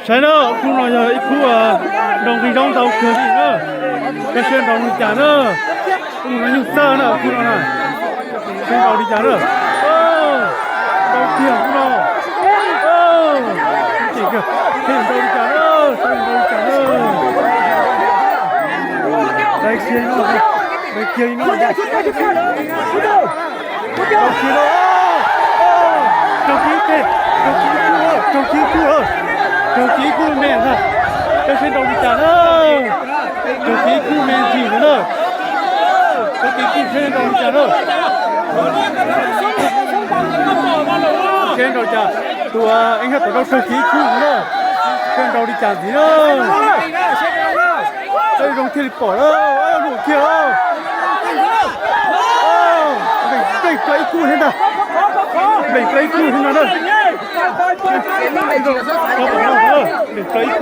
Saib na, khub no yog ib khub nrau nqi zaub ntau kawg li na. Saib seb nrau li cas na. Ub, no nyuj txawj na khub no na. Saib nrau li cas na. Nrau kiag khub no. Saib nrau li cas na, saib nrau li cas na. Saib kiag li no, saib kiag li no. Raug kiag, raug kiag, raug kiag, raug kiag, raug kiag ib kub me ntag. Saib seb nrau li cas na. Raug kiag ib kub me ntsis ntag na. Raug kiag ib kub seb nrau li cas na. Seb nrau li cas, tus eeb hab tom rau raug kiag ib kub ntag na. Seb nrau li cas ntxiv na. Saib zoo thiaj li pom na. Lub kiag, nplees plaws ib kub thiab ntag. Nplees plaws ib kub thiab ntag na. Nplees plaws ib kub ntag na. Nplees plaws ib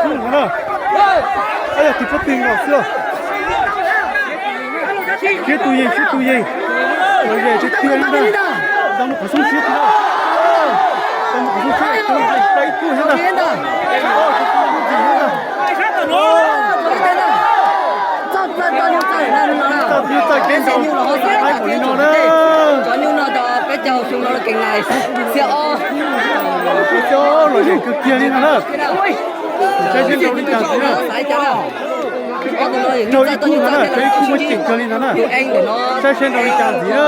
kub ntag na. Ab, yog tus pob tw no xwb. Siab tus yeej, siab tus yeej. Lom zem tiag tiag li ntag. Ntau mus qhov xoob siab tiag. Ntau mus qhov xoob siab, nplees plaws ib kub thiab ntag. Txawj txawj kev ntaus, txawj kev ntaus, txawj kev ntaus, txawj kev ntaus, txawj kev ntaus. Lom zem kawg kiag li ntag na. Saib seb nrau li cas ntxiv na. Raug ib kub ntag na, raug ib kub muaj ceem kawg li ntag na. Saib seb nrau li cas ntxiv na.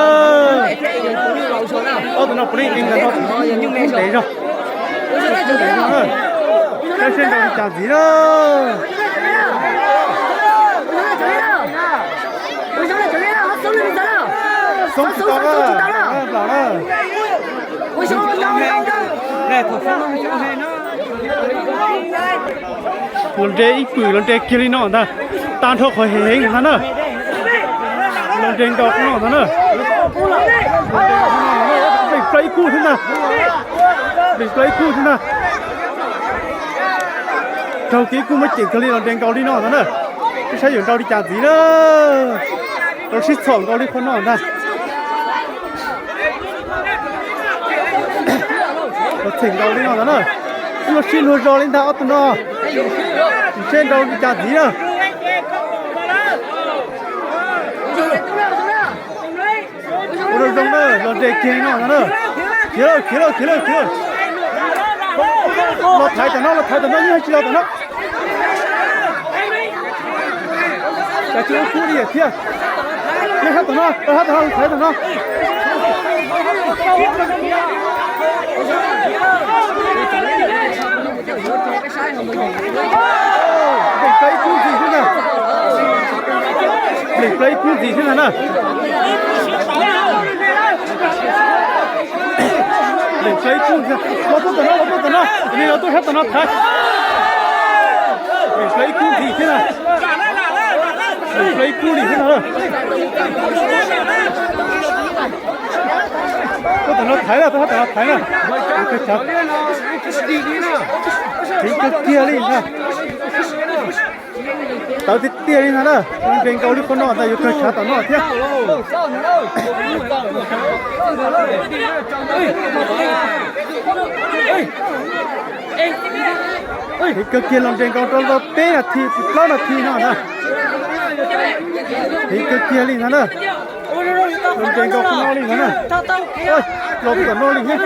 Ob tug no puav leej ev ntawm no ntev zog. Saib seb nrau li cas ntxiv na. Xoob tsis tau na, nplaum na. Los nres ib pwm los nres kiag li no ntag, tag nrho qhov heev heev ntag na. Los nres nkaus qhov no ntag na. Nplees plaws ib kub thiab ntag. Nplees plaws ib kub thiab ntag. Raug kiag ib kub muaj ceem kawg li los nres nkaus li no ntag na. Saib yuav nrau li cas ntxiv na. Los sib txhom nkaus li qhov no ntag. Los txhem nkaus li no ntag na. Los sib luag zog li ntag ob tug no. Seb nrau li cas ntxiv na. Ua zoo zoo na, los nres kiag li no ntag na. Khiav lawm, khiav lawm, khiav lawm, khiav lawm. Los thaiv tom no, los thaiv tom no, yeej tsis los tom no. Cas tsis ua kub li thiab. Nej hab tom no, hab tom no, thaiv tom no. Nplees plaws ib kub ntxiv thiab na. Nplees plaws ib kub ntxiv thiab na. Nplees plaws ib kub ntxiv, los tuaj tom no, los tuaj tom no, nej los tuaj sab tom no thaiv. Nplees plaws ib kub ntxiv thiab na. Nplees plaws ib kub li thiab na. Tuaj tom no thaiv na, tuaj sab tom no thaiv na. Heev kawg kiag li ntag. Tawv tiag tiag li ntag na. Nres nkaus li qhov no ntag, yuav kawg tshav tom no thiab. Heev kawg kiag, los nres nkaus rau tau peb nas this plaub nas this no ntag. Heev kawg kiag li ntag na. Los nres nkaus qhov no li ntag na. Los tom no li thiab.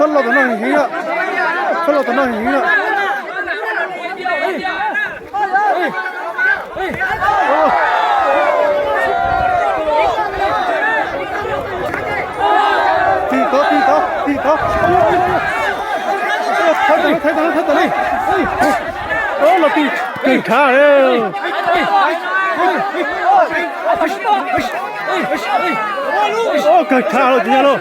Txhob los tom no heev lawm. Txhob los tom no heev lawm. Tig tod, tig tod, tig tod. Thaiv tom no, thaiv tom no, thaiv tom no. Los tig kawg tshav li. Kawg tshav los tsis yog lauj.